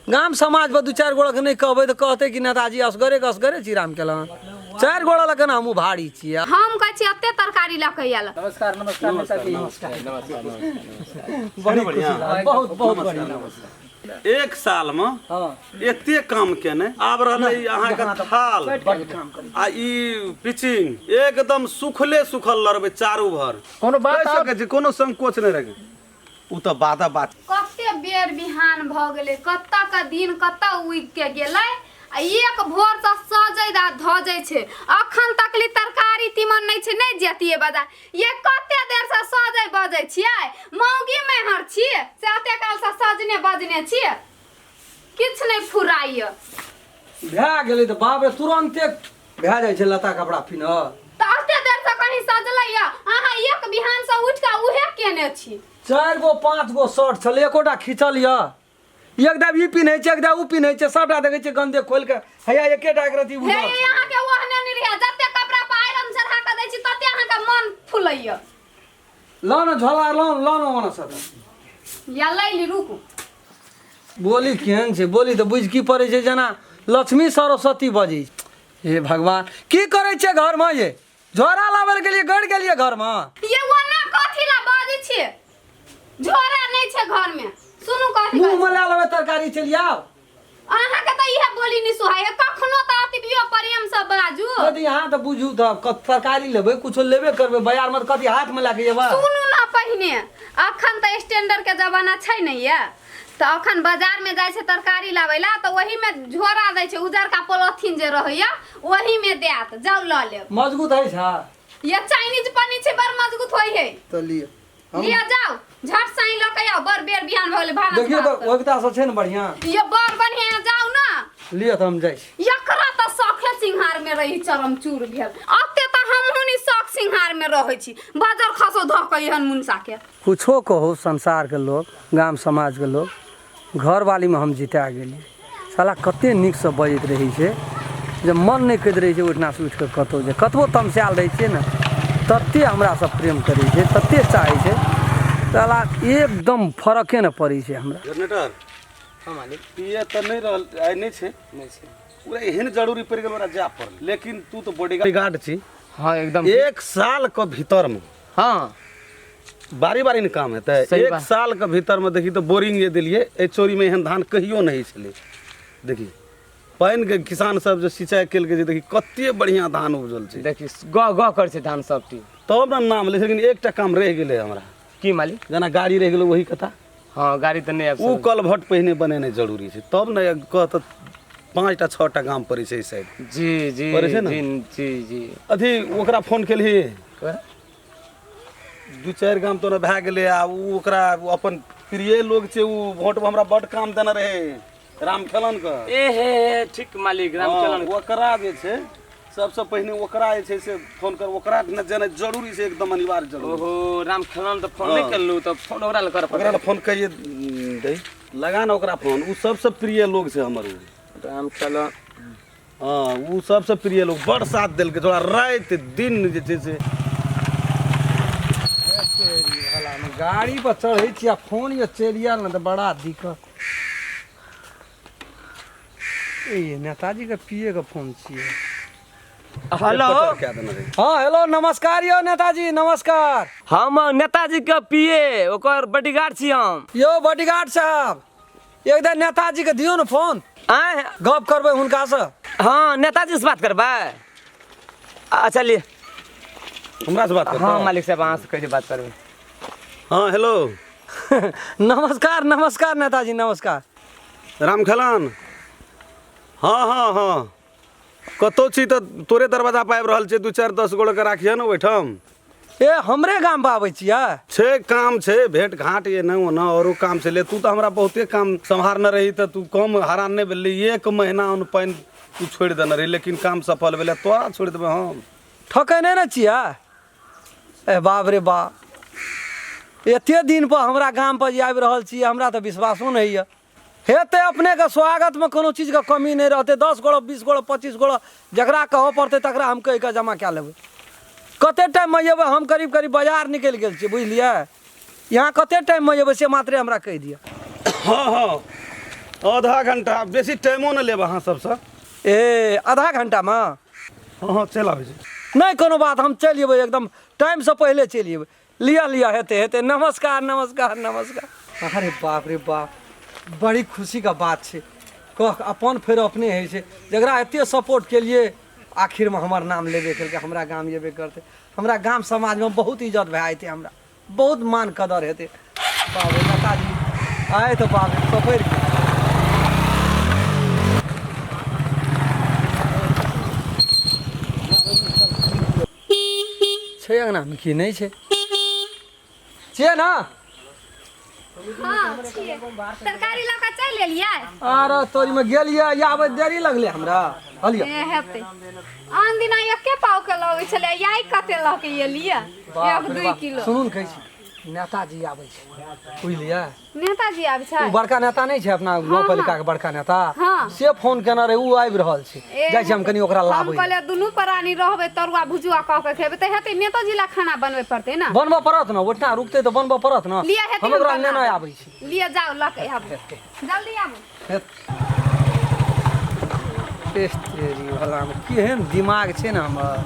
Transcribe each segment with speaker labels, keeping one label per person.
Speaker 1: गाम समाजपर दू चारि गोड़ाके नहि कहबै तऽ कहतै कि नेताजी असगरेके असगरे छी राम केलहन। चारि गोड़ा लऽ के ने हमहूँ भारी छियै।
Speaker 2: हम कहै छी एते तरकारी लऽ के आयल।
Speaker 3: नमस्कार नमस्कार नेताजी।
Speaker 1: बड़ी खुशी लागल, बहुत बहुत बढ़िया।
Speaker 4: एक साल में एते काम केने आब रहलै अहाँके थाल आ ई पिचिंग एकदम सुखले सुखल लड़बै चारू भर।
Speaker 3: कोनो बात
Speaker 4: कहि सकै छी, कोनो संकोच नहि रखै। ओ तऽ बादा बात।
Speaker 2: कते बेर बिहान भऽ गेलै, कतऽ के दिन कतऽ उगि के गेलै आ एक भोर से सजै आ धजै छै, अखन तकली तरकारी तीमन नहि छै, नहि जतियै बाजार। ये कते देर से सजै बजै छियै, मौगी मेहर छियै से एते काल से सजने बजने छियै, किछु नहि फुराइय।
Speaker 1: भए गेलै तऽ बाप रे तुरन्ते भए जाइ छै लत्ता कपड़ा पिन्हल।
Speaker 2: तऽ एते देर से कहीं सजलै या अहाँ एक बिहान से उठि कऽ उहे केने छी।
Speaker 1: 4 गो 5 गो शर्ट छलै, एकोटा खींचल यऽ। एक दा ई पिन्है छै, एक दा उ पिन्है छै, सबटा देखै छियै गंदे खोलि कऽ हैया एकेटा एक रत्ती
Speaker 2: हे
Speaker 1: उजर छै।
Speaker 2: अहाँके ओहने नहि रहै, जते कपड़ा पर आयरन चढ़ा कऽ दै छी तते अहाँके मन फुलैया।
Speaker 1: लऽ ने झोला, लऽ लऽ ने ओना सऽ।
Speaker 2: या लै ली, रुकू।
Speaker 1: बोली केहन छै? बोली तऽ बुझि की पड़ै छै जेना लक्ष्मी सरस्वती बजै छै। हे भगवान, की करै छियै घरमे ये? झोरा लाबै लए गेलियै, गड़ि गेलियै घरमे।
Speaker 2: ये ओना कथी ला बाजै छियै? झोरा नहि छै घरमे। सुनू कथी
Speaker 1: मुँह मे लए लेबै तरकारी, चलि आउ।
Speaker 2: अहाँके तऽ इहे बोली नहि सुहाय है, कखनो तऽ अतबियो प्रेम से बाजू।
Speaker 1: यदि अहाँ तऽ बुझू तऽ तरकारी लेबै, कुछो लेबे करबै बाजारमे तऽ कथी हाथमे लए कऽ जेबै?
Speaker 2: सुनू ने पहिने, अखन तऽ स्टैंडर्ड के जमाना छै ने ये, तऽ अखन बाजार में जाइ छै तरकारी लाबै ला तऽ ओही में झोरा दै छै, उजरका पोलोथीन जे रहैया ओही में देत, जाउ लऽ लेब।
Speaker 1: मजबूत है छै?
Speaker 2: ये चाइनीज पन्नी छै, बड़ मजबूत होइ है।
Speaker 1: तऽ लिअ।
Speaker 2: लिअ जाउ, झट साइन लऽ के आउ, बड़ बेर बिहान भऽ गेलै भानस
Speaker 1: देखियौ
Speaker 2: भात।
Speaker 1: तऽ ओहिता सब छै ने बढ़िआँ?
Speaker 2: ये बड़ बढ़िआँ, जाउ ने।
Speaker 1: लिअ तऽ हम जाइ छी।
Speaker 2: एकरा तऽ शौखे सिंहार में रही चरम चूर भेल, अते तऽ हमहूँ नि शौख सिंहार में रहै छी, बजर खसो धऽ कऽ एहन मुनसा के।
Speaker 1: कुछो कहू संसारके लोक, गाम समाजके लोक, घरवालीमे हम जिता गेलियै। साला कते नीकसँ बजैत रहै छै जे मन नहि करैत रहै छै ओहिठिनासँ उठि कऽ कतहु जे कतबो तमसायल रहै छियै ने तते हमरासँ प्रेम करै छै, तते चाहै छै, साला एकदम फरके नहि पड़ै छै हमरा।
Speaker 4: जनरेटर।
Speaker 3: हाँ मालिक।
Speaker 4: पिए तऽ नहि रहल आइ नहि छै।
Speaker 3: नहि छै।
Speaker 4: पूरा एहन जरूरी पड़ि गेल ओकरा जाय पड़ल, लेकिन तू तऽ बॉडीगार्ड छी।
Speaker 3: हाँ एकदम।
Speaker 4: एक साल के भीतर में
Speaker 3: हाँ
Speaker 4: बारी बारी ने काम हेतै।
Speaker 3: सही
Speaker 4: एक
Speaker 3: बात।
Speaker 4: साल के भीतर में देखी तऽ बोरिंग जे देलियै, एहि चोरी में एहन धान कहियो नहि छलै। देखी पानि के किसान सब जे सिंचाई केलकै, जे देखी कते बढ़िया धान उपजल छै।
Speaker 3: देखी गह गह करै छै धान सब टी।
Speaker 4: तब ने नाम लै छै, लेकिन एकटा काम रहि गेलै हमरा।
Speaker 3: की मालिक?
Speaker 4: जेना गाड़ी रहि गेलै वही कथा।
Speaker 3: हाँ गाड़ी तऽ नहि आबि
Speaker 4: ओ
Speaker 3: सकै।
Speaker 4: कलभट पहिने बनेनाइ जरूरी छै, तब ने कहत 5टा 6टा गाम पड़ै छै एहि साइड।
Speaker 3: जी जी।
Speaker 4: पड़ै छै ने?
Speaker 3: जी जी जी।
Speaker 4: अथी ओकरा फोन केलही?
Speaker 3: ककरा?
Speaker 4: 2-4 गाम तोरा भए गेलै आ ओ ओकरा अपन प्रिय लोग छै, ओ वोटमे हमरा बड्ड काम देने रहै रामखेलन के।
Speaker 3: ए हे हे, ठीक मालिक, रामखेलन।
Speaker 4: हँ, ओकरा जे छै सबसँ पहिने ओकरा जे छै से फोन कर, ओकरा ने जेनाइ जरूरी छै, एकदम अनिवार्य जरूरी।
Speaker 3: ओहो रामखेलन तऽ फोन नहि
Speaker 4: हँ।
Speaker 3: केलहुँ तऽ फोन ओकरा लए करऽ
Speaker 4: ओकरा
Speaker 3: पड़तै।
Speaker 4: लए फोन कहिए दै, लगा ने ओकरा फोन, ओ सबसँ प्रिय लोग छै हमर ओ
Speaker 3: रामखेलन।
Speaker 4: हँ ओ सबसँ प्रिय लोग, बड़ साथ देलकै थोड़ा राति दिन जे छै से।
Speaker 1: गाड़ी पर चढ़ै छी आ फोन ये चलि आयल ने तऽ बड़ा दिक्कत। ए नेताजी के पिए के फोन छियै।
Speaker 3: हेलो।
Speaker 4: कए देने रहै।
Speaker 1: हाँ हेलो नमस्कार यौ नेताजी, नमस्कार।
Speaker 3: हम नेताजी के पिए ओकर बॉडीगार्ड छी हम।
Speaker 1: यौ बॉडीगार्ड साहब, एक दिन नेताजी के दियौ ने फोन।
Speaker 3: आँय?
Speaker 1: गप करबै हुनकासँ।
Speaker 3: हाँ नेताजी से बात करबै? अच्छा लिए।
Speaker 4: हमरा से बात करतै?
Speaker 3: हाँ मालिक साहब, अहाँ से कैसे बात करबै।
Speaker 4: हाँ हेलो।
Speaker 1: नमस्कार नमस्कार नेताजी, नमस्कार।
Speaker 4: रामखेलन। हाँ हाँ हाँ कतौ छी तऽ तोरे दरवाजा पर आबि रहल छै, 2-4 10 गोड़ के राखिहे ने ओहिठाम।
Speaker 1: ए हमरे गाम पर आबै छियै?
Speaker 4: छै काम छै, भेंट घाट ये ने ओना औरो काम छै। ले तू तऽ हमरा बहुते काम सम्हारने रही तऽ तू कम हरान नहि भेली। 1 महीना ओन पानि तू छोड़ि देने रही, लेकिन काम सफल भेलै, तोरा छोड़ि देबै हम?
Speaker 1: ठकै नहि ने छियै? ए बाप रे बाप, एते दिन पर हमरा गाम पर जे आबि रहल छियै, हमरा तऽ विश्वासो नहि होइए। हेतै अपनेके स्वागतमे कोनो चीजके कमी नहि रहतै। 10 गोड़ 20 गोड़ 25 गोड़ जकरा कहऽ पड़तै तकरा हम कहि कऽ जमा कए लेबै। कते टाइममे अयबै? हम करीब करीब बाजार निकलि गेल छी, बुझलियै? यहाँ कते टाइममे अयबै से मात्रे हमरा कहि दिअ।
Speaker 4: हाँ हाँ आधा घंटा बेसी टाइमो नहि लेब अहाँ सबसँ।
Speaker 1: ए आधा घंटामे?
Speaker 4: हँ हँ, चलि आबै छी।
Speaker 1: नहि कोनो बात, हम चलि अयबै, एकदम टाइमसँ पहिले चलि अयबै। लिअ लिअ, हेतै हेतै। नमस्कार नमस्कार नमस्कार। अरे बाप रे बाप, बड़ी खुशीके बात छै। कह अपन फेर अपने होइ छै, जकरा एते सपोर्ट केलिए आखिरमे हमर नाम लेबे केलकै, हमरा गाम एबे करतै, हमरा गाम समाजमे बहुत इज्जत भए जेतै, हमरा बहुत मान कदर हेतै। बाप रे नेताजी आए तऽ बाप रे सफर गेल। छै अङ्गनामे की नहि छै? छियै ने?
Speaker 2: हाँ, छियै। तरकारी लऽ कऽ चलि एलियै?
Speaker 1: अरे तोरीमे गेलियै, आबै देरी लगलै हमरा। हलियै
Speaker 2: ए हेतै। आन दिना एके पाव के लबै छलै, आइ कते लऽ के एलियै?
Speaker 1: बाप
Speaker 2: एक
Speaker 1: रे
Speaker 2: दुई
Speaker 1: बाप।
Speaker 2: किलो।
Speaker 1: सुनू ने, कहै छी नेताजी आबै छै, बुझलियै?
Speaker 2: नेताजी आबै छै?
Speaker 1: ओ बड़का नेता नहि छै अपना गाँव पालिका के बड़का नेता?
Speaker 2: हाँ।
Speaker 1: से फोन केने रहे, ओ आबि रहल छै।
Speaker 2: ए,
Speaker 1: जाइ छी हम कनि ओकरा
Speaker 2: हम
Speaker 1: लाबै।
Speaker 2: कहलियै दुनू प्राणी रहबै, तरुआ भुजुआ कऽ के खेबै तऽ हेतै? नेताजी ला खाना बनबै पड़तै ने।
Speaker 1: बनबऽ पड़त ने, ओहिठिना रुकतै तऽ बनबऽ पड़त ने।
Speaker 2: लिअ हेतै।
Speaker 1: हम ओकरा
Speaker 2: बना
Speaker 1: लेने
Speaker 2: देब।
Speaker 1: आबै छी।
Speaker 2: लिअ, जाउ लऽ के आबू, जल्दी आबू।
Speaker 1: तेरी भलामे केहन दिमाग छै ने हमर,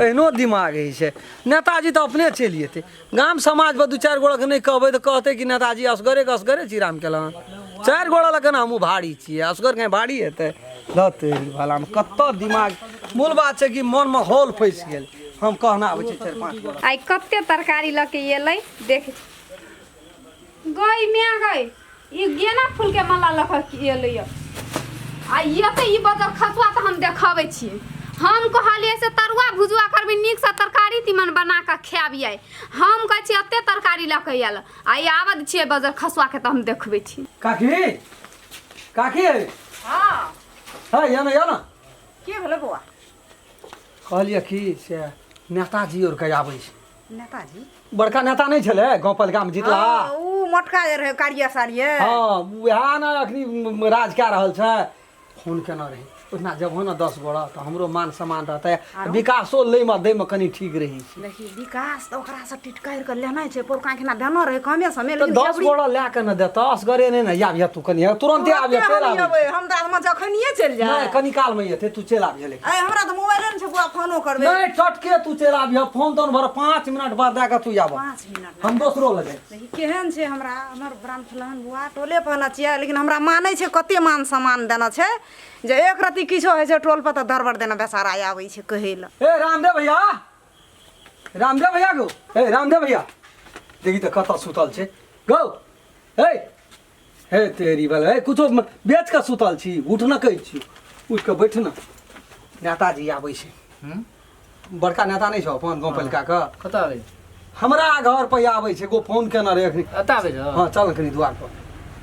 Speaker 1: एहनो दिमाग होइ छै। नेताजी तऽ अपने चलि जेतै। गाम समाजपर दू चारि गोड़ाके नहि कहबै तऽ कहतै कि नेताजी असगरे के असगरे चिराम केलहन। चारि गोड़ा लऽ केना हमहूँ भारी छियै? असगर कहीं भारी हेतै? लऽ तेरी भलामे कतऽ दिमाग। मूल बात छै कि मनमे हॉल फँसि गेल। हम कहना आबै छै चारि पाँच गोड़ा।
Speaker 2: आइ कते तरकारी लऽ के एलै देख। गई my गई, ई गेना फूल के माला लऽ के एलै। आ एतै ई बदर खसुआ तऽ हम देखबै छियै। हम कहलियै से तरुआ भुजुआ करबै, नीकसँ तरकारी तीमन बना कऽ खायबियै। हम कहै छियै एते तरकारी लऽ के आयल। आ ई आबऽ दै छियै बजर खसुआके तऽ हम देखबै छी।
Speaker 1: काकी, काकी।
Speaker 5: हँ।
Speaker 1: है या ना, या ना।
Speaker 5: की भेलै बौआ?
Speaker 1: कहलियै कि से नेताजी आओर के आबै छै।
Speaker 5: नेताजी?
Speaker 1: बड़का नेता नहि छलै गाँव पालिकामे जीतला?
Speaker 5: हँ, उ मोटका जे रहै, कारिया साड़िये।
Speaker 1: हँ, उएह ने अखनी राज कए रहल छै। फोन केने रही, ओहिना जब हो ने 10 गोड़ा तऽ हमरो मान सम्मान रहतै, विकासो लैमे दैमे कनि ठीक रहै छै।
Speaker 5: देखी, विकास तऽ ओकरासँ टिटकारि कऽ लेनाइ छै। पौरका खिना देने रहै कमे समय।
Speaker 1: तऽ
Speaker 5: लेकिन
Speaker 1: 10
Speaker 5: जबरी
Speaker 1: गोड़ा लए कऽ ने देतऽ, असगरे नहि ने आबिह तू, कनि तुरन्ते आबिह,
Speaker 5: तुरन्ते
Speaker 1: चलि
Speaker 5: हम
Speaker 1: आबै।
Speaker 5: अयबै, हम तऽ जखनिये चलि
Speaker 1: नहि
Speaker 5: जाय।
Speaker 1: कनि कालमे एतै, तू चलि आबिह लेकिन।
Speaker 5: आइ हमरा तऽ मोबाइले ने छै बौआ, फोनो करबै।
Speaker 1: नहि, टटके तू चलि आबिह। फोन तोन भर 5 मिनट बाद दए कऽ तू आबह।
Speaker 5: 5 मिनट।
Speaker 1: हम दोसरो लऽ जाइ।
Speaker 5: देखी केहन छै हमरा, हमर ब्राह्मण फलान बुआ टोले पर ने छियै, लेकिन हमरा मानै छै। कते मान सम्मान देने छै जे एक रत्ती किछो होइ छै टोल पर तऽ दरबर देने बेचारा आबै छै कहै लए।
Speaker 1: ए रामदेव भैया, रामदेव भैया गो, ए रामदेव भैया, देखी तऽ कतऽ सुतल छै गौ। हे हे तेरी बल, हे कुछो बेच कऽ सुतल छी? उठ न, कहै छी उठ कऽ बैठ न। नेताजी आबै छै, बड़का नेता नहि छौ अपन गाँव पालिका के?
Speaker 3: कतऽ आबै?
Speaker 1: हमरा घर पर आबै छै गो, फोन केने रहै अखनी।
Speaker 3: कतऽ आबै छौ?
Speaker 1: हँ, चल कनि दुआर पर।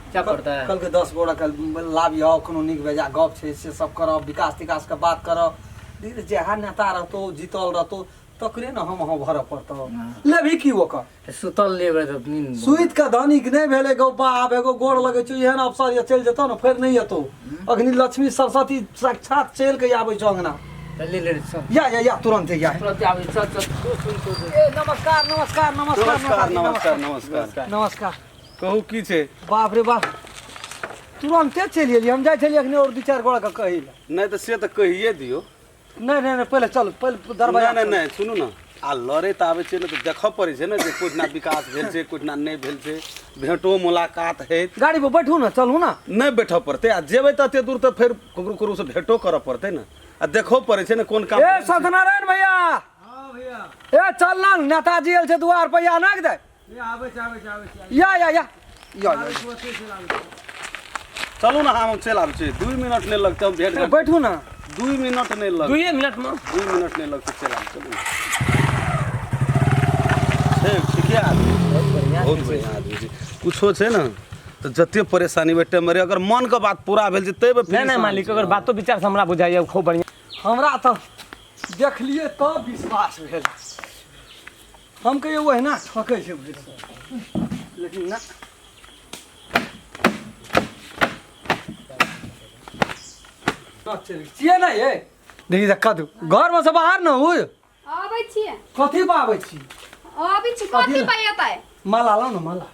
Speaker 3: क्या पड़तै?
Speaker 1: कहलकै 10 गोरा कल लाबियौ, कोनो नीक बेजा गप छै से सब करब, विकास तिकास के बात करब। जएह नेता रहतौ, जीतल रहतौ, तकरे ने हम अहाँ भरऽ पड़तौ। लेबही की ओकर?
Speaker 3: सुतल लेबै तऽ नींद।
Speaker 1: सुति कऽ धनिक नहि भेलै गौ। बाप एगो गोर लगै छौ, एहन अवसर ये चलि जेतौ ने, फेर नहि एतौ। अखनी लक्ष्मी सरस्वती साक्षात चलि कऽ आबै छौ अंगना।
Speaker 3: ले ले सब।
Speaker 1: या या या, तुरन्ते या।
Speaker 3: तुरंत आबै, चल चल, तू सुन तू सुन।
Speaker 1: ए नमस्कार नमस्कार नमस्कार।
Speaker 4: नमस्कार।
Speaker 1: नेताजी,
Speaker 4: नमस्कार नमस्कार।
Speaker 1: नमस्कार।
Speaker 4: कहू, की छै?
Speaker 1: बाप रे बाप, तुरन्ते चलि एलियै। हम जाइ छलियै अखनी आओर दू चारि गोड़ा के कहै लए।
Speaker 4: नहि तऽ से तऽ कहिए दियौ।
Speaker 1: नहि नहि नहि, पहिले चल, पहिले दरवाजा।
Speaker 4: नहि नहि नहि, सुनू ने, आ लड़े तऽ आबै छै ने तऽ देखऽ पड़ै छै ने जे कोइठिना विकास भेल छै, कोइठिना नहि भेल छै। भेंटो मुलाकात हैत।
Speaker 1: गाड़ी पर बैठू ने, चलू ने।
Speaker 4: नहि बैठऽ पड़तै। आ जेबै तऽ एते दूर तऽ फेर ककरो ककरोसँ भेंटो करऽ पड़तै ने, आ देखहो पड़ै छै ने कोन काम
Speaker 1: ए
Speaker 4: भेल छै।
Speaker 1: सत्यनारायण भैया, ए चल ना, नेताजी आयल छै दुआर पर, या नाक दे। या या या या या।
Speaker 4: चलू ने, हम चलि आबै छी, 2 मिनट नहि लगतै, हम भेंट
Speaker 1: ए, बैठू ने।
Speaker 4: 2 मिनट नहि लगतै।
Speaker 3: 2 मिनटमे।
Speaker 4: 2 मिनट नहि लगतै, चलि आबै, चलू ने। ठीक ठीके आदमी, बहुत बढ़िआँ आदमी छै। कुछो छै ने तऽ जते परेशानी ओहि टाइममे रहै, अगर मनके बात पूरा भेल छै तै
Speaker 3: नहि नहि मालिक, अगर बातो विचार से हमरा बुझाइए खूब बढ़िआँ।
Speaker 1: हमरा तऽ देखलियै तब विश्वास भेल। हम कहियो ओहिना ठकै छै भरि, लेकिन ना छियै ने। ये देखी तऽ कदू घरमे से बाहर न हुइ।
Speaker 2: अबै छियै।
Speaker 1: कथी पर आबै छी?
Speaker 2: अबै छी। कथी पर एतै?
Speaker 1: माला लाउ ने, माला।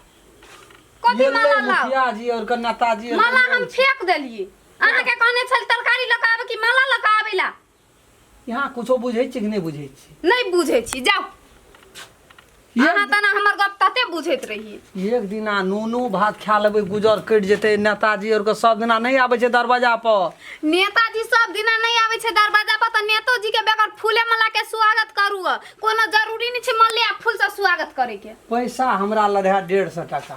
Speaker 2: कथी माला लाउ?
Speaker 1: मुखिया जी और के नेताजी और
Speaker 2: माला हम फेंक देलियै। अहाँके कहने छल तरकारी लऽ कऽ आबै कि माला लऽ कऽ आबै ला?
Speaker 1: यहाँ कुछो बुझै छी कि नहि बुझै छी?
Speaker 2: नहि बुझै छी, जाउ। अहाँ तऽ ने हमर गप तते बुझैत रहियै।
Speaker 1: एक दिना नूनो भात खा लेबै, गुजर कटि जेतै। नेताजी और के सब दिना नहि आबै छै दरवाजा पर।
Speaker 2: नेताजी सब दिना नहि आबै छै दरवाजा पर, तऽ नेतोजी के बगैर फूले माला के स्वागत करू। कोनो जरूरी नहि छै माले आ फूल से स्वागत करे के।
Speaker 1: पैसा हमरा लग रहै 150 टाका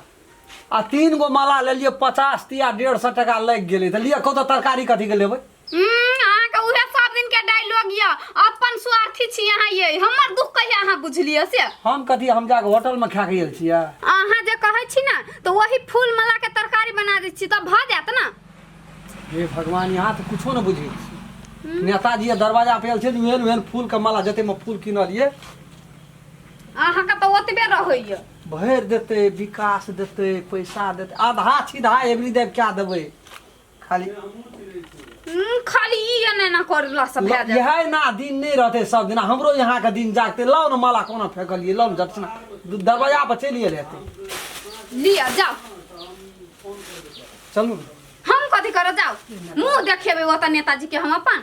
Speaker 1: आ 3 गो माला लेलियै, 50 तिया 150 टाका लागि गेलै। तऽ लिअ, कहू तऽ तरकारी कथी के लेबै?
Speaker 2: अहाँके उहे सब दिन के डायलॉग यऽ, अपन स्वार्थी छी अहाँ। ये हमर दुख कहिया अहाँ बुझलियै से?
Speaker 1: हम कथी, हम जाके होटल में खा के गेल छियै।
Speaker 2: अहाँ जे कहै छी ने तऽ वही फूल माला के तरकारी बना दै छी तऽ भऽ जायत ने।
Speaker 1: हे भगवान, यहाँ तऽ कुछो ने बुझै छी। नेताजी दरवाजा पे आयल छै, ओहन ओहन फूल के माला जते में फूल किनलियै।
Speaker 2: अहाँके तऽ ओतबे रहैया।
Speaker 1: भरि देतै, विकास देतै, पैसा देतै, आधा छिधा एबरी देव क्या देबै खाली।
Speaker 2: खाली ई एना एना करला सब भए जायत।
Speaker 1: इएह ना दिन नहि रहतै सब दिना, हमरो यहाँ के दिन जागतै। लाउ ने माला कोना फेकलियै, लाउ ने जटना दरवाजा पर चलि गेल हेतै।
Speaker 2: लिअ जाउ।
Speaker 1: चलू।
Speaker 2: हम कथी करब, जाउ मुँह देखेबै ओतऽ नेताजी के हम अपन।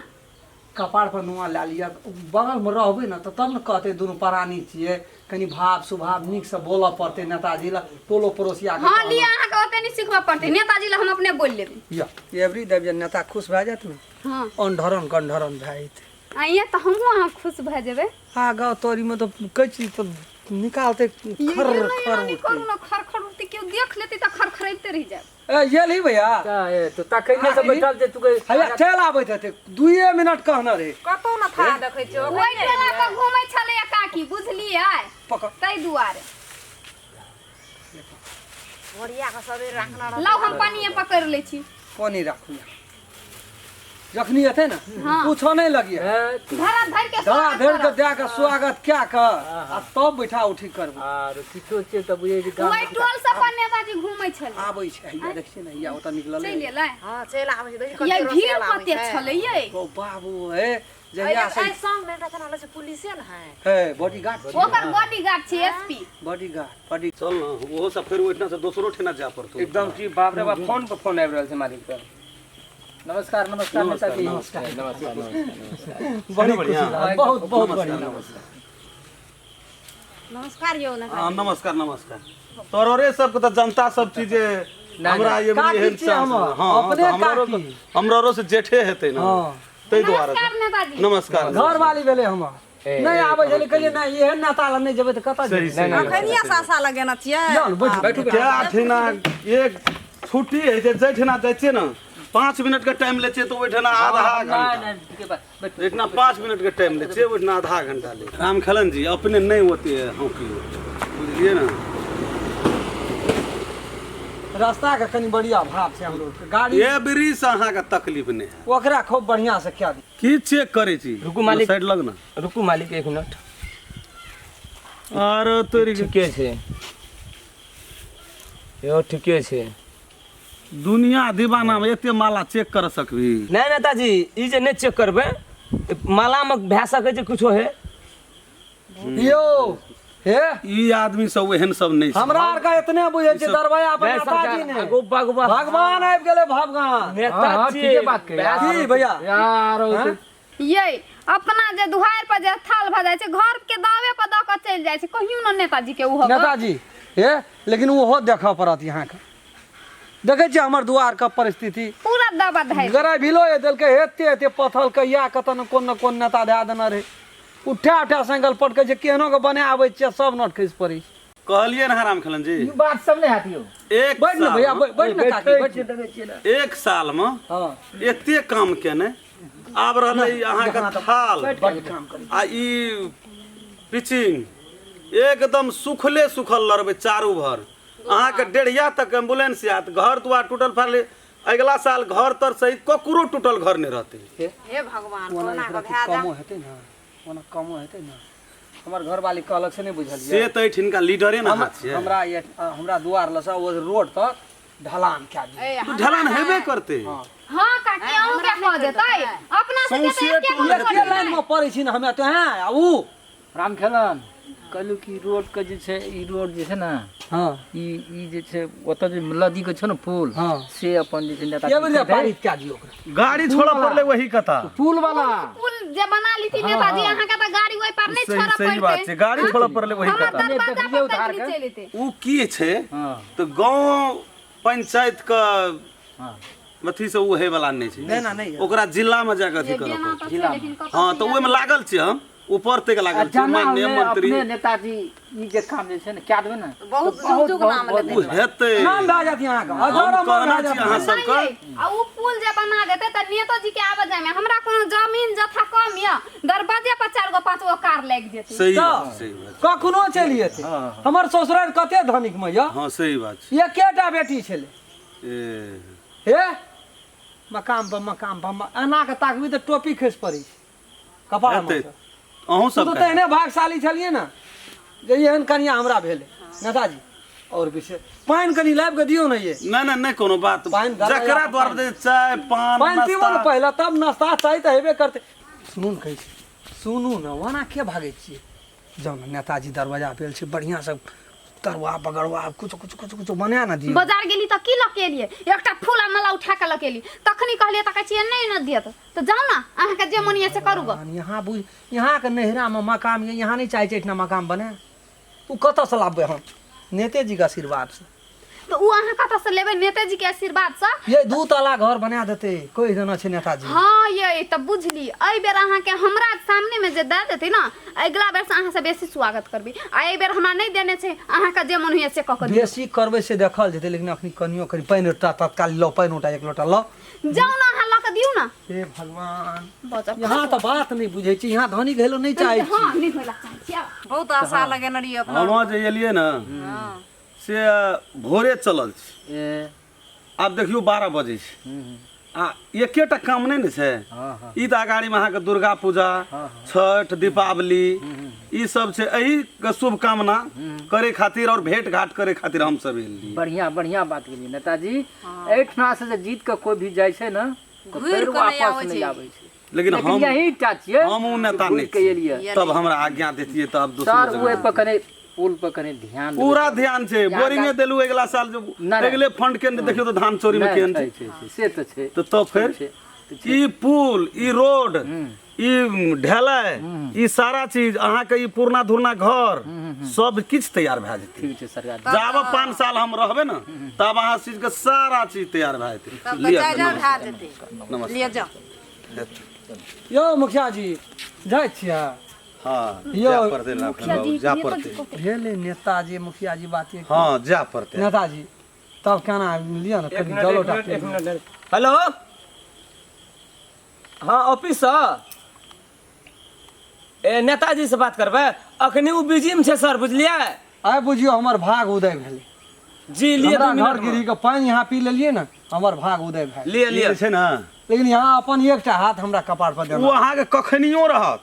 Speaker 1: कपार पर नुआ लए लिअ, बगलमे रहबै ने तऽ तब ने कहतै दुनू प्राणी छियै, कनि भाव स्वभाव नीकसँ बोलऽ पड़तै नेताजी लए, टोलो पड़ोसिया के।
Speaker 2: हँ लिअ, अहाँके ओते नहि सिखबऽ पड़तै, नेताजी लए हम अपने बोलि लेबै।
Speaker 1: यऽ एवरी देव जे नेता खुश भए जायत ने,
Speaker 2: हँ,
Speaker 1: अंधरन गंधरन भए जेतै।
Speaker 2: आ ये तऽ हमहूँ अहाँ खुश भए जेबै।
Speaker 1: आ गाँव तोरीमे तऽ कहै छी तऽ निकालतै खर खर।
Speaker 2: नहि करू ने, खर खर उठतै, केओ देख लेतै तऽ खरखराइते रहि जायब।
Speaker 1: ए गेलही भैया?
Speaker 3: ए तो तखने से बैठल छै तू के।
Speaker 1: हैया चलि आबैत हेतै, 2 मिनट कहने रहे।
Speaker 5: कतौ न था देखै छियै।
Speaker 2: ओहि टोला पर घूमै छलैया काकी, बुझलियै?
Speaker 1: पकड़।
Speaker 2: ताहि दुआरे
Speaker 5: भोरिया के सबेर राखना रहतै।
Speaker 2: लाउ, हम पानिये पकड़ि लै छी।
Speaker 1: पानी राखू, जखनी एतै ने
Speaker 2: हाँ।
Speaker 1: पूछो नहीं लगिए,
Speaker 2: धरा धरि के
Speaker 1: धरा
Speaker 2: स्वागत
Speaker 1: धरि के
Speaker 2: करब।
Speaker 1: दए के स्वागत क्या कर आ तब बैठा उठी करबै।
Speaker 3: आर किछो छै तऽ बुझै छी गाम।
Speaker 2: ओहि टोल से अपन नेताजी घूमै छलै।
Speaker 1: आबै छै, हैया देखै छियै ने, हैया ओतऽ निकलल।
Speaker 2: चलि एलै।
Speaker 5: हँ, चलि आबै छै, देखी
Speaker 2: ये
Speaker 5: कते
Speaker 2: भीड़
Speaker 5: रोसियाल आबै
Speaker 2: कते
Speaker 5: छै।
Speaker 2: छलै ये।
Speaker 1: ओ बाबू हे, जहिया से
Speaker 5: एहि संग मे एकटा केना लगै छै पुलिसे ने है।
Speaker 1: हे बॉडीगार्ड छियै।
Speaker 2: ओकर बॉडीगार्ड छै एसपी।
Speaker 1: Bodyguard body.
Speaker 4: चल न, ओहो सब फेर ओहिठिना से दोसरो ठिना जाय पड़तौ।
Speaker 3: एकदम की, बाप रे बाप, फोन पर फोन आबि रहल छै मालिक पर। नमस्कार नमस्कार नेताजी।
Speaker 1: नमस्कार।
Speaker 3: नमस्कार नमस्कार।
Speaker 1: बड़ी
Speaker 4: बढ़िया।
Speaker 1: खुशी लागल, बहुत बहुत बढ़िया।
Speaker 5: नमस्कार यौ नेताजी।
Speaker 4: हाँ, नमस्कार नमस्कार। तोरे सबके तऽ जनता सब चीज हमरा ये
Speaker 1: काकी
Speaker 4: एहन
Speaker 1: छियै
Speaker 4: चांस
Speaker 1: हमर,
Speaker 4: हाँ,
Speaker 1: अपने
Speaker 4: तऽ हमरो
Speaker 1: काकी।
Speaker 4: हमरो से जेठे हेतै ने,
Speaker 1: हाँ।
Speaker 4: ताहि दुआरे।
Speaker 2: नमस्कार नेताजी।
Speaker 4: नमस्कार।
Speaker 1: घरवाली भेलै हमर, नहि आबै छलै, कहलियै नहि, एहन नेता लग नहि जेबै तऽ कतऽ
Speaker 4: सही
Speaker 1: जेबै?
Speaker 4: सही।
Speaker 5: अखनिया सासा लगेने छियै।
Speaker 1: जाउ ने, बैठू।
Speaker 3: बैठू।
Speaker 4: क्या ठिना एक छुट्टी होइ छै, जाहि ठिना जाइ छियै ने 5 मिनट के टाइम लै छियै तऽ ओहिठिना आधा
Speaker 3: नहि
Speaker 4: घंटा।
Speaker 3: नहि, ठीके बात, बैठू।
Speaker 4: एहिठिना 5 मिनट के टाइम लै छियै, ओहिठिना आधा घंटा लै। रामखेलन जी अपने नहि ओते हौकियो, बुझलियै ने?
Speaker 1: रास्ता के कनि बढ़िया भाव छै हमरो के। गाड़ी
Speaker 4: ए ब्रिज से अहाँके तकलीफ नहि है।
Speaker 1: ओकरा खूब बढ़िया से क्या दी।
Speaker 4: की चेक करै छी?
Speaker 3: रुकू मालिक।
Speaker 4: साइड लग ने।
Speaker 3: रुकू मालिक, 1 मिनट।
Speaker 4: आर तोरी के।
Speaker 3: ठीके छै यौ, ठीके छै।
Speaker 4: दुनिया दीवाना में एते माला चेक कर सकबी?
Speaker 3: नहि नेताजी, ई जे नहि चेक करबै, मालामे भए सकै छै कुछो हे।
Speaker 1: यौ हे,
Speaker 4: ई आदमी सब एहन सब नहि छै।
Speaker 1: हमरा आर के एतने बुझै छै दरवाजा पर
Speaker 3: नहि
Speaker 1: नेताजी
Speaker 3: सरकार,
Speaker 1: ने
Speaker 3: आगू भगवान
Speaker 1: भगवान आबि गेलै, भगवान।
Speaker 3: नेता
Speaker 6: हाँ,
Speaker 3: छियै।
Speaker 6: ठीके बात कही।
Speaker 1: की भैया?
Speaker 6: यार
Speaker 1: हाँ?
Speaker 2: ये अपना जे दुहार पर जे थाल भऽ जाइ छै, घर के दावे पर दऽ कऽ चलि जाइ छै, कहियो ने नेताजी के ओहो
Speaker 1: नेताजी हे, लेकिन ओहो देखऽ पड़त यहाँके। देखै छियै हमर दुआर के परिस्थिति
Speaker 2: पूरा दबा धरि
Speaker 1: गराइ भिलो देलकै, एते एते पथल कहिया कतऽ ने कोन ने कोन नेता धए देने रहै। उठा उठा साइकिल पटकै छै, केहनो के बना आबै छियै, सब नट खसि पड़ै छै।
Speaker 4: कहलियै ने रामखेलन जी,
Speaker 6: ई बात सब नहि हैत यौ।
Speaker 4: एक
Speaker 1: बैठ ने
Speaker 4: साल
Speaker 1: भैया,
Speaker 4: मे-
Speaker 1: बैठ ने काकी, बैठ ने।
Speaker 3: देखै छियै ने।
Speaker 4: एक साल मे
Speaker 1: हँ,
Speaker 4: एते काम केने आब रहलै अहाँके थाल
Speaker 1: बड्ड काम करै।
Speaker 4: आ ई पिचिंग एकदम सुखले सुखल लड़बै चारू भर। अहाँके डेढ़िया तक एम्बुलेंस आयत, घर दुआर टूटल फाटल। अगिला साल घर तर सहित ककरो टूटल घर नहि रहतै।
Speaker 5: हे भगवान,
Speaker 1: ओना
Speaker 5: कोना
Speaker 1: एक
Speaker 5: के
Speaker 1: रति
Speaker 5: भए जा।
Speaker 1: कमो हेतै ने, ओना कमो हेतै ने। हमर घरवाली कहलक से नहि बुझलियै?
Speaker 4: से तऽ एहिठिनका लीडरे ने हाथ छियै।
Speaker 1: हमरा हमरा दुआर लसँ ओ रोड तक ढलान कए दियौ।
Speaker 5: ए,
Speaker 4: तऽ ढलान हेबे करतै।
Speaker 2: हाँ काकी, अहूँ के कह देतै अपना सबके तऽ
Speaker 4: सौंसे
Speaker 2: एके गो
Speaker 4: टोल
Speaker 1: एके लाइन में पड़ै छी ने हमे तऽ, हैं आ ऊ
Speaker 6: रामखेलन
Speaker 3: कहलहुँ कि रोडके जे छै ई रोड जे छै ने
Speaker 1: हँ
Speaker 3: ई ई जे छै ओतऽ जे नदी के छै ने पुल
Speaker 1: हँ।
Speaker 3: से अपन जे छै नेता
Speaker 1: के बेर पारित कए दियौ ओकरा
Speaker 4: गाड़ी छोड़ऽ पड़लै वही कथा
Speaker 1: पुल वाला
Speaker 2: पुल जे बना लीथी नेताजी अहाँके तऽ गाड़ी ओहि पर नहि
Speaker 4: सही
Speaker 2: छोड़ऽ
Speaker 4: सही बात
Speaker 2: पड़तै
Speaker 4: छै गाड़ी छोड़ऽ पड़लै वही
Speaker 2: हमर
Speaker 4: कथा
Speaker 2: दरवाजा
Speaker 3: देखलियै
Speaker 2: पर
Speaker 3: उधार
Speaker 2: तक
Speaker 3: के।
Speaker 2: चलि एतै
Speaker 4: ओ की छै
Speaker 3: हँ
Speaker 4: तऽ गाँव पंचायत के
Speaker 3: हँ
Speaker 4: अथी से ओ होय वाला नहि छै
Speaker 1: नहि, नहि।
Speaker 4: ओकरा जिला में जाके अथी करऽ
Speaker 2: बेना
Speaker 4: पड़तै
Speaker 2: तऽ छै लेकिन कतऽ
Speaker 4: हँ तऽ ओहिमे लागल छी हम ऊपर तक लागल छी
Speaker 3: जेना
Speaker 4: माननीय
Speaker 3: हमे
Speaker 4: मंत्री
Speaker 3: अपने नेताजी ई जे काम जे छै ने कए देबै ने
Speaker 5: बहुत जुग जुग नाम लेतै
Speaker 4: ओ हेतै
Speaker 1: नाम भए जायत अहाँके
Speaker 4: हम
Speaker 1: हजारो नाम
Speaker 4: कहना
Speaker 1: भए
Speaker 4: छी
Speaker 1: जायत
Speaker 4: अहाँ सबके
Speaker 2: नहि यै, आ उ पुल जे बना देतै तऽ नेतोजी के आबऽ जाय में हमरा कोनो जमीन जथा कम यऽ दरवाजे पर चारि गो पाँच गो कार लागि जेतै
Speaker 4: सही
Speaker 1: तऽ
Speaker 4: बात सही बात
Speaker 1: कखनो चलि एतै हमर ससुरारि कते धनिक मे यऽ
Speaker 4: हँ सही बात छै
Speaker 1: एकेटा बेटी छलै
Speaker 4: ए
Speaker 1: हे मकाम पर मकाम पर एना के ताकबी तऽ टोपी खसि पड़ै छै कपार
Speaker 4: हेतै
Speaker 1: मे
Speaker 4: अहूँ
Speaker 1: तू
Speaker 4: सब
Speaker 1: तऽ तेहने भागशाली छलियै ने जे एहन कनिया हमरा भेलै नेताजी और विशेष पानि कनि लाबि कऽ दियौ ने ये
Speaker 4: नहि नहि नहि कोनो बात
Speaker 1: पानि गरम
Speaker 4: जकरा द्वार पर चाय पान
Speaker 1: पानि पीबो ने
Speaker 4: नाश्ता
Speaker 1: पहिले तब नाश्ता चाय तऽ हेबे करतै सुनू ने कहै छी सुनू ने ओना के भागै छियै जाउ ने नेताजी दरवाजा पे छै बढ़िआँसँ तरुआ बगरुआ कुछ कुछ कुछ कुछ बना ने दियौ
Speaker 2: बाजार गेली तऽ की लऽ के एलियै एकटा फूल आ माला उठा के लऽ के एली तखनी कहलियै तऽ कहै छियै नहि ने देत तऽ जाउ ने अहाँके जे मन यऽ से करू गऽ
Speaker 1: यहाँ बुझ यहाँके नैहरामे मकाम यऽ यहाँ नहि चाहै छै एहिठिना मकाम बने ओ कतऽसँ लाबबै हम नेतेजीके आशीर्वादसँ
Speaker 2: तऽ ओ अहाँ कतऽसँ लेबै नेतेजीके आशीर्वादसँ
Speaker 1: ये दू ताला घर बना देतै कहि देना छै नेताजी
Speaker 2: हँ ये तऽ बुझली एहि बेर अहाँके हमरा सामनेमे जे दए देतै ने अगिला बेरसँ अहाँसँ बेसी स्वागत करबै आ एहि बेर हमरा नहि देने छै अहाँके जे मन होइए से कऽ कऽ दियौ
Speaker 1: बेसी करबै से देखल जेतै लेकिन अखनी कनियो कनि पानि एकटा तत्काल लऽ पानि उटा एक लोटा लऽ
Speaker 2: जाउ ने अहाँ लऽ कऽ दियौ ने
Speaker 1: हे भगवान
Speaker 2: बजब
Speaker 1: यहाँ तऽ बात नहि बुझै छी यहाँ धनी घैलो नहि चाहै छी
Speaker 2: हँ नहि होइला चाहै छी आब।
Speaker 5: बहुत आशा लगेने रहियै अपना
Speaker 4: हम जे एलियै ने से भोरे चलल छी
Speaker 3: ए
Speaker 4: आब देखियौ 12 बजै छै आ एकेटा काम नहि ने छै
Speaker 3: हँ हँ
Speaker 4: ई तऽ अगाड़ीमे अहाँके दुर्गा पूजा छठ दीपावली ई सब छै एहिके शुभकामना करे खातिर और भेंट घाट करे खातिर हम सब एलियै
Speaker 3: बढ़िया बढ़िया बात केलियै नेताजी एहिठिना से जे जीत के कोई भी जाइ छै ने तऽ
Speaker 5: घुरि
Speaker 3: फेर
Speaker 5: कऽ नहि
Speaker 3: वापस
Speaker 5: आबै
Speaker 3: नहि
Speaker 5: छै।
Speaker 3: आबै छै
Speaker 4: लेकिन
Speaker 3: लेकिन
Speaker 4: हम
Speaker 3: यही टा छियै
Speaker 4: हम ओ नेता
Speaker 3: घुरि
Speaker 4: नहि
Speaker 3: के
Speaker 4: छियै।
Speaker 3: एलियै
Speaker 4: तब हमरा आज्ञा देतियै तब
Speaker 3: सर
Speaker 4: दोसर
Speaker 3: ओहि पर कने पुल पर कने ध्यान देबै।
Speaker 4: पूरा ध्यान छै बोरिंगे देलू अगिला साल जो
Speaker 3: नहि, नहि।
Speaker 4: अगिले फंड के देखियौ तऽ धान चोरी में
Speaker 3: नहि,
Speaker 4: केहन
Speaker 3: छै,
Speaker 4: छै
Speaker 3: छै, छै, से तऽ छै
Speaker 4: तऽ तब फेर
Speaker 3: छै, तऽ छै।
Speaker 4: ई पुल ई रोड ई ढलाई ई सारा चीज अहाँके ई पुरना धुरना घर सब किछु तैयार भए जेतै
Speaker 3: ठीक छै सरकार
Speaker 4: जाबऽ 5 साल हम रहबै ने तब अहाँ चीज के सारा चीज तैयार भए जेतै
Speaker 5: तब तऽ
Speaker 4: लिअ
Speaker 5: जाय जाय भए जेतै
Speaker 4: नमस्कार
Speaker 5: लिअ जाउ
Speaker 1: यौ मुखिया जी जाइ छियै
Speaker 4: हँ
Speaker 1: यौ,
Speaker 4: जाय पड़तै ने एखन बाबू, जाय पड़तै
Speaker 1: भेलै नेताजी मुखिया जी बात एक
Speaker 4: हँ जाय पड़तै
Speaker 1: नेताजी तब केना लिअ ने
Speaker 6: एक
Speaker 1: कनि
Speaker 6: मिनट
Speaker 1: जलो
Speaker 6: एक
Speaker 1: टा
Speaker 6: मिनट
Speaker 1: पी
Speaker 6: एक
Speaker 1: लिअ।
Speaker 6: मिनट हेलो हँ ऑफिससँ ए नेताजी से बात करबै अखनी ओ बिजीमे छै सर बुझलियै
Speaker 1: आइ बुझियौ हमर भाग उदय भेलै
Speaker 6: जी लिए
Speaker 1: हमरा
Speaker 6: दू
Speaker 1: घर
Speaker 6: मिनट
Speaker 1: गिरी के पानि यहाँ पी लेलियै ने हमर भाग उदय भए गेल।
Speaker 6: लिए
Speaker 4: ई
Speaker 6: लिए
Speaker 4: जे छै ने
Speaker 1: लेकिन यहाँ अपन एकटा हाथ हमरा कपार पर
Speaker 4: ओ
Speaker 1: देना
Speaker 4: अहाँके कखनियो रहत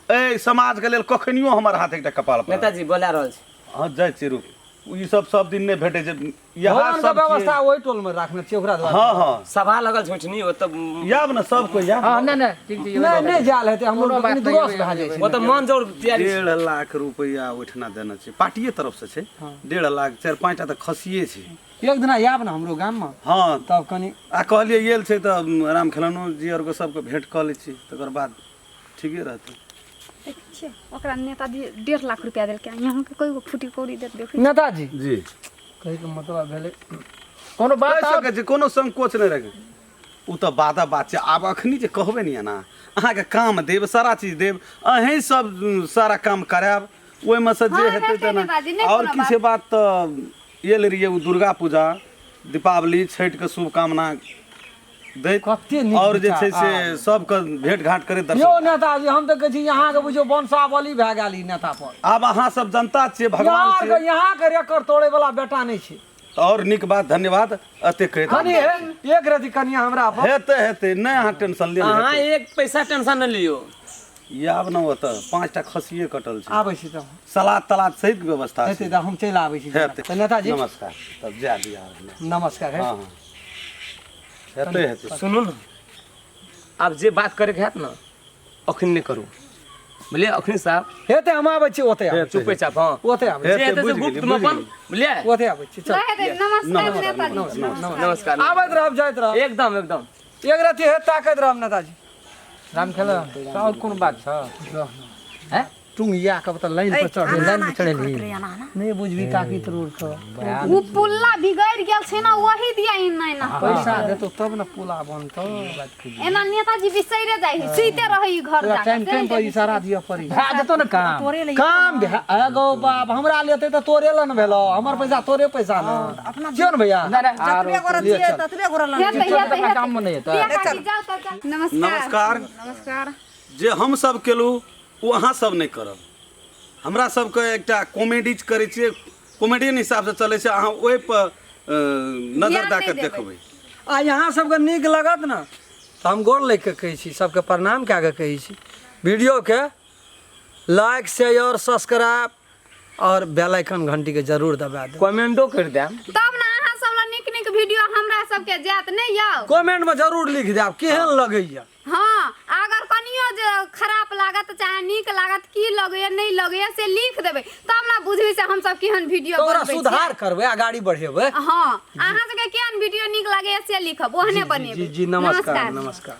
Speaker 4: एहि समाजके लेल कखनियो हमर हाथ एकटा कपाल पर
Speaker 6: नेताजी बोला रहल छै
Speaker 4: हँ जाइ छी रुक ई सब सब दिन नहि भेटै छै इएह
Speaker 1: भगवानके
Speaker 4: सब
Speaker 1: व्यवस्था ओहि टोल मे राखने छियै ओकरा द्वारा
Speaker 4: हँ हँ
Speaker 6: सभा लगल छै ओहिठिनी ओतऽ
Speaker 4: आयब ने सब कोइ आयब
Speaker 3: हँ नहि नहि ठीक छै
Speaker 1: नहि नहि जायल हेतै हमरो
Speaker 3: कोनो बात
Speaker 1: कनि
Speaker 3: नहि,
Speaker 1: दुरस
Speaker 3: एबै,
Speaker 1: भए जाइ छै
Speaker 6: ओतऽ मन जोर तैयारी छै।
Speaker 4: 1.5 लाख रुपैआ ओहिठिना देने छै पार्टिए तरफ से छै 1.5 लाख 4-5 टा तऽ खसिए छै
Speaker 1: एक दिना आयब ने हमरो गाममे
Speaker 4: हँ
Speaker 1: तब कनि
Speaker 4: आ कहलियै आयल छै तऽ राम खेलनो जी आरके सबके भेंट कऽ लै छी तकर बाद ठीके रहतै
Speaker 2: देखै छियै ओकरा नेताजी 1.5 लाख रुपया देलकै यहाँके कोइ गो फूटी कौड़ी देत देखै
Speaker 1: नेताजी
Speaker 4: जी
Speaker 1: कहैके मतलब भेलै
Speaker 3: कोनो बात
Speaker 4: कहि सकै छी कोनो संकोच नहि रखै ओ तऽ बादा बात छै आब अखनी जे कहबै ने एना अहाँके काम देब सारा चीज देब अहीं सब सारा काम करायब ओहिमे से जे
Speaker 2: हँ,
Speaker 4: हेतै
Speaker 2: हेतै
Speaker 4: तेना
Speaker 2: नेताजी, नहि
Speaker 4: आओर
Speaker 2: कोनो
Speaker 4: की छै बात तऽ आयल रहियै ओ दुर्गा पूजा दीपावली छठिके शुभकामना दैत
Speaker 1: कते नीक
Speaker 4: आओर जे
Speaker 1: विचार।
Speaker 4: छै से सबके भेंट घाट करैत
Speaker 1: यौ
Speaker 4: दर्शन
Speaker 1: नेताजी हम तऽ कहै छी अहाँके बुझियौ वंशावली भए गेल ई नेता पर
Speaker 4: आब अहाँ सब जनता छियै भगवान
Speaker 1: यहाँके
Speaker 4: छियै
Speaker 1: यहाँके रिकॉर्ड तोड़े वाला बेटा नहि छै
Speaker 4: तऽ आओर नीक बात धन्यवाद एते कहैत
Speaker 1: कनि हे एक रति कनिया हमरा पर
Speaker 4: हेतै हेतै नहि अहाँ टेंशन लिअ ने,
Speaker 6: अहाँ एक पैसा टेंशन नहि लियौ
Speaker 4: हेतै। आब ने ओतऽ 5 टा खसिए कटल छै
Speaker 1: आबै छी तब
Speaker 4: सलाद तलाद सहित व्यवस्था
Speaker 1: हेतै
Speaker 4: छै
Speaker 1: तऽ हम चलि आबै छी
Speaker 4: हेतै
Speaker 1: तऽ नेताजी
Speaker 4: नमस्कार तब जा दिया
Speaker 1: नमस्कार हे
Speaker 4: हँ हँ हेतै हेतै
Speaker 6: सुनू ने आब जे बात करैके हैत ने अखन नहि करू बुझलियै अखनी साहब
Speaker 1: हेतै हम आबै छी ओतै आबै
Speaker 6: चुपे चाप हँ
Speaker 1: ओतै आबै
Speaker 6: जे हेतै से
Speaker 4: बुझि
Speaker 6: गुप्त
Speaker 4: गेलियै,
Speaker 6: मे
Speaker 4: बुझि
Speaker 6: अपन बुझलियै
Speaker 1: ओतै आबै छी चल
Speaker 2: रहे दे नमस्कार नेताजी
Speaker 6: नमस्कार
Speaker 1: आबैत रहब जाइत रहब
Speaker 6: एकदम एकदम
Speaker 1: एक रति हे ताकैत रहब नेताजी
Speaker 3: राम खेल और कोन बात छ हैं
Speaker 1: टुंगिया के तऽ लाइन पर चढ़
Speaker 5: एना
Speaker 3: लाइन
Speaker 5: एना
Speaker 3: पर
Speaker 5: की
Speaker 3: चढ़ेलही?
Speaker 5: करत रे, एना एना?
Speaker 1: नहि बुझबी काकी तोर के
Speaker 2: ओ पुल्ला बिगड़ि गेल छै ने वही दिया एना एना
Speaker 1: पैसा देतो तब ने पुला बनतो
Speaker 2: एना नेताजी बिसैरे जाइ है सुइते रहै ई घर
Speaker 1: तोरा
Speaker 2: जाके
Speaker 1: टाइम टाइम पर इशारा दिअ पड़ी
Speaker 3: भए जेतौ ने काम
Speaker 5: तोरे ले
Speaker 1: काम भए एगो बाप हमरा लेते तऽ तोरे लन भेलो हमर पैसा तोरे पैसा न
Speaker 5: अपना
Speaker 1: क्यों ने भैया
Speaker 3: नहि नहि
Speaker 5: जतबे गोरा
Speaker 1: लिए
Speaker 5: छियै
Speaker 1: चल।
Speaker 5: ततबे गोरा लग
Speaker 2: हेतै हेतै
Speaker 3: अपना काम मे नहि हेतै
Speaker 2: लिअ काकी, जाउ तऽ जाउ। नमस्कार
Speaker 4: नमस्कार
Speaker 5: नमस्कार
Speaker 4: जे हम सब केलहुँ ओ अहाँ सब नहि करब हमरा सबके एकटा कॉमेडी करै छियै कॉमेडियन हिसाबसँ चलै छै अहाँ ओहिपर नजर
Speaker 2: ध्यान
Speaker 4: दए कऽ
Speaker 2: नहि देबै।
Speaker 4: देखबै
Speaker 1: आ यहाँ सबके नीक लगत ने तऽ हम गोर लागि कऽ कहै छी सबके प्रणाम कए कऽ कहै छी वीडियोके लाइक शेयर सब्सक्राइब और बेल आइकन घंटी के जरूर दबा देब
Speaker 6: कमेंटो कर देम
Speaker 2: तब ने अहाँ सब ला नीक नीक वीडियो हमरा सबके जायत नहि यौ
Speaker 1: कमेंट में जरूर लिख देब केहन लगैया
Speaker 2: हाँ अगर कनियो जे खराब लागत चाहे नीक लागत की लगैया नहि लगैया से लिख देबै तब ने बुझबै से हमसब केहन वीडियो
Speaker 1: तऽ ओकरा
Speaker 2: बनबै छियै।
Speaker 1: सुधार करबै अगाड़ी बढ़ेबै
Speaker 2: हाँ अहाँ सबके केहन वीडियो नीक लगैया से लिखब ओहने बनेबै
Speaker 1: जी जी नमस्कार नमस्कार।